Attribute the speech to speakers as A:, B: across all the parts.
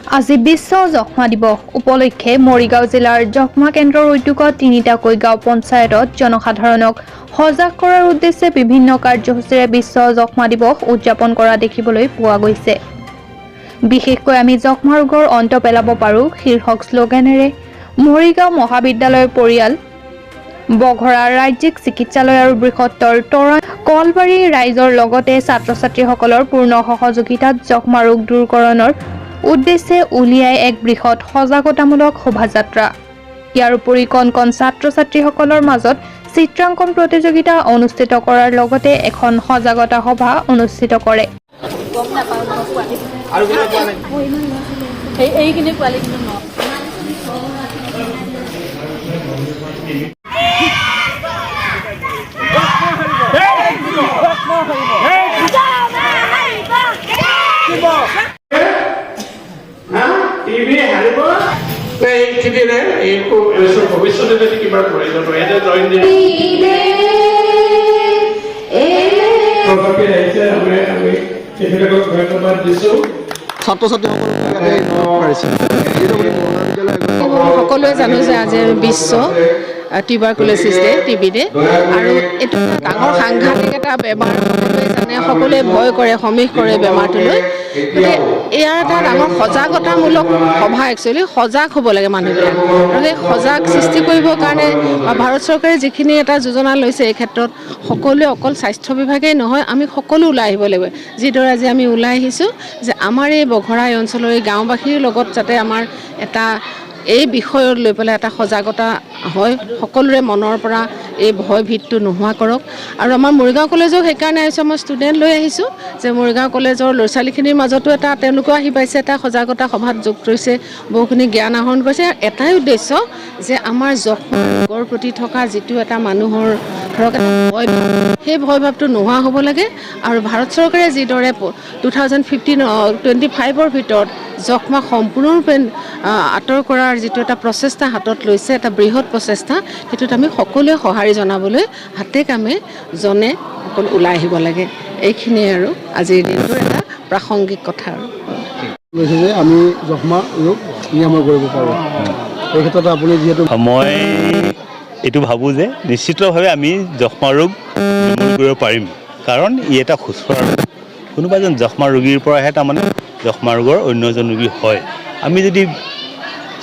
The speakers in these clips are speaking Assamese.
A: আজি বিশ্ব যক্ষ্মা দিৱস উপলক্ষে মৰিগাঁও জিলাৰ যক্ষ্মা কেন্দ্ৰৰ উদ্যোগত তিনিটাকৈ গাঁও পঞ্চায়তত জনসাধাৰণক সজাগ কৰাৰ উদ্দেশ্যে বিভিন্ন কাৰ্যসূচীৰে বিশ্ব যক্ষ্মা দিৱস উদযাপন কৰা দেখিবলৈ পোৱা গৈছে। বিশেষকৈ "আমি যক্ষ্মা ৰোগৰ অন্ত পেলাব পাৰোঁ" শীৰ্ষক শ্লোগানেৰে মৰিগাঁও মহাবিদ্যালয়ৰ পৰিয়াল, বঘৰা ৰাজ্যিক চিকিৎসালয় আৰু বৃহত্তৰ তৰা কলবাৰী ৰাইজৰ লগতে ছাত্ৰ ছাত্ৰীসকলৰ পূৰ্ণ সহযোগিতাত যক্ষ্মা ৰোগ দূৰকৰণৰ উদ্দেশ্যে উলিয়াই এক বৃহৎ সজাগতামূলক শোভাযাত্ৰা। ইয়াৰ উপৰি কণ কণ ছাত্ৰ ছাত্ৰীসকলৰ মাজত চিত্ৰাংকন প্ৰতিযোগিতা অনুষ্ঠিত কৰাৰ লগতে এখন সজাগতা সভা অনুষ্ঠিত কৰে।
B: গম নাপাওঁ নহয় পোৱালি।
C: আৰু কোনোবা পোৱা নাই?
B: এইখিনি পোৱালি কিন্তু ন।
C: টিবি হাৰিব। এইখিনিৰে এইটো ভৱিষ্যতে যদি কিবা প্ৰয়োজন হয়, ইয়াতে জইন দিয়ে। প্ৰভাৱী আহিছে, আমি তেখেতলোকক ধন্যবাদ দিছোঁ।
D: ছাত্ৰ ছাত্ৰীসকলক ইয়াতে পাৰিছে, যিহেতু আপুনি মহাবিদ্যালয়
E: সকলোৱে জানো যে আজি আমি বিশ্ব টিউবাৰকুলোচিছ ডে, টিবি ডে আৰু এইটো এটা ডাঙৰ সাংঘাতিক এটা বেমাৰ। সকলোৱে জানে, সকলোৱে ভয় কৰে, সমীহ কৰে বেমাৰটোলৈ। গতিকে ইয়াৰ এটা ডাঙৰ সজাগতামূলক সভা। একচুৱেলি সজাগ হ'ব লাগে মানুহবিলাক আৰু সেই সজাগ সৃষ্টি কৰিবৰ কাৰণে বা ভাৰত চৰকাৰে যিখিনি এটা যোজনা লৈছে, এই ক্ষেত্ৰত সকলোৱে, অকল স্বাস্থ্য বিভাগেই নহয়, আমি সকলো ওলাই আহিব লাগিব। যিদৰে আজি আমি ওলাই আহিছোঁ যে আমাৰ এই বঘৰা এই অঞ্চলৰ এই গাঁওবাসীৰ লগত যাতে আমাৰ এটা এই বিষয়ত লৈ পেলাই এটা সজাগতা হয়, সকলোৰে মনৰ পৰা এই ভয় ভীতটো নোহোৱা কৰক। আৰু আমাৰ মৰিগাঁও কলেজক সেইকাৰণে আহিছোঁ, মই ষ্টুডেণ্ট লৈ আহিছোঁ যে মৰিগাঁও কলেজৰ ল'ৰা ছোৱালীখিনিৰ মাজতো এটা তেওঁলোকেও আহি পাইছে, এটা সজাগতা সভাত যোগ লৈছে, বহুখিনি জ্ঞান আহৰণ কৰিছে। এটাই উদ্দেশ্য যে আমাৰ যক্ষ্মা ৰোগৰ প্ৰতি থকা যিটো এটা মানুহৰ ধৰক এটা ভয় ভাৱ, সেই ভয় ভাৱটো নোহোৱা হ'ব লাগে। আৰু ভাৰত চৰকাৰে যিদৰে 2015 25ৰ ভিতৰত যক্ষ্মা সম্পূৰ্ণৰূপে আঁতৰ কৰাৰ যিটো এটা প্ৰচেষ্টা হাতত লৈছে, এটা বৃহৎ প্ৰচেষ্টা, সেইটোত আমি সকলোৱে সঁহাৰি জনাবলৈ হাতে কামে জনে সকলো ওলাই আহিব লাগে। এইখিনিয়ে আৰু আজিৰ দিনটোৰ এটা প্ৰাসংগিক কথা আৰু
D: লৈছে যে আমি যক্ষ্মা ৰোগ নিৰাময় কৰিব পাৰোঁ। এই ক্ষেত্ৰত আপুনি যিহেতু
F: মই এইটো ভাবোঁ যে নিশ্চিতভাৱে আমি যক্ষ্মা ৰোগ নিৰ্মূল কৰিব পাৰিম, কাৰণ ই এটা সুস্থ ৰোগ। কোনোবা এজন যক্ষ্মা ৰোগীৰ পৰাহে তাৰমানে যক্ষ্মা ৰোগৰ অন্য এজন ৰোগী হয়। আমি যদি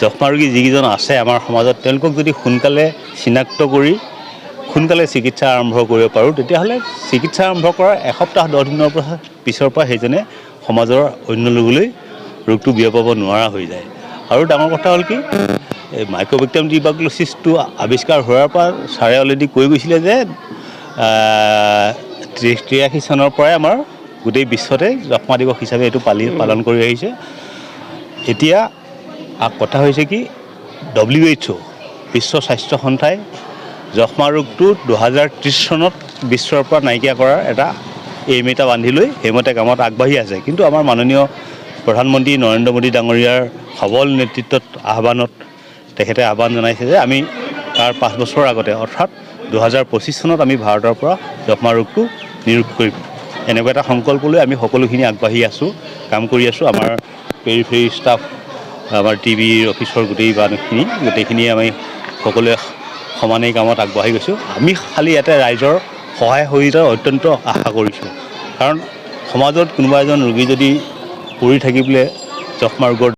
F: যক্ষ্মা ৰোগী যিকেইজন আছে আমাৰ সমাজত, তেওঁলোকক যদি সোনকালে চিনাক্ত কৰি সোনকালে চিকিৎসা আৰম্ভ কৰিব পাৰোঁ, তেতিয়াহ'লে চিকিৎসা আৰম্ভ কৰাৰ এসপ্তাহ 10 দিনৰ পৰা পিছৰ পৰা সেইজনে সমাজৰ অন্য লোকলৈ ৰোগটো বিয়পাব নোৱাৰা হৈ যায়। আৰু ডাঙৰ কথা হ'ল কি, এই মাইক্ৰ'বেক্টেৰিয়াম টিউবাৰকুলোচিছটো আৱিষ্কাৰ হোৱাৰ পৰা ছাৰে অলৰেডি কৈ গৈছিলে যে 83 চনৰ পৰাই আমাৰ গোটেই বিশ্বতে যক্ষ্মা দিৱস হিচাপে এইটো পালন কৰি আহিছে। এতিয়া কথা হৈছে কি, WHO, বিশ্ব স্বাস্থ্য সন্থাই যক্ষ্মা ৰোগটো 2030 চনত বিশ্বৰ পৰা নাইকিয়া কৰাৰ এটা এইম এটা বান্ধি লৈ সেইমতে কামত আগবাঢ়ি আছে। কিন্তু আমাৰ মাননীয় প্ৰধানমন্ত্ৰী নৰেন্দ্ৰ মোদী ডাঙৰীয়াৰ সবল নেতৃত্বত, আহ্বানত তেখেতে আহ্বান জনাইছে যে আমি তাৰ 5 বছৰৰ আগতে, অৰ্থাৎ 2025 চনত আমি ভাৰতৰ পৰা যক্ষ্মা ৰোগটো নিৰোধ কৰিম। এনেকুৱা এটা সংকল্প লৈ আমি সকলোখিনি আগবাঢ়ি আছোঁ, কাম কৰি আছোঁ। আমাৰ পেৰিফেৰী ষ্টাফ, আমাৰ টিবিৰ অফিচৰ গোটেই মানুহখিনি, গোটেইখিনিয়ে আমি সকলোৱে সমানেই কামত আগবাঢ়ি গৈছোঁ। আমি খালি ইয়াতে ৰাইজৰ সহায় সহযোগিতা অত্যন্ত আশা কৰিছোঁ, কাৰণ সমাজত কোনোবা এজন ৰোগী যদি পৰি থাকি পেলাই যক্ষ্মা ৰোগৰ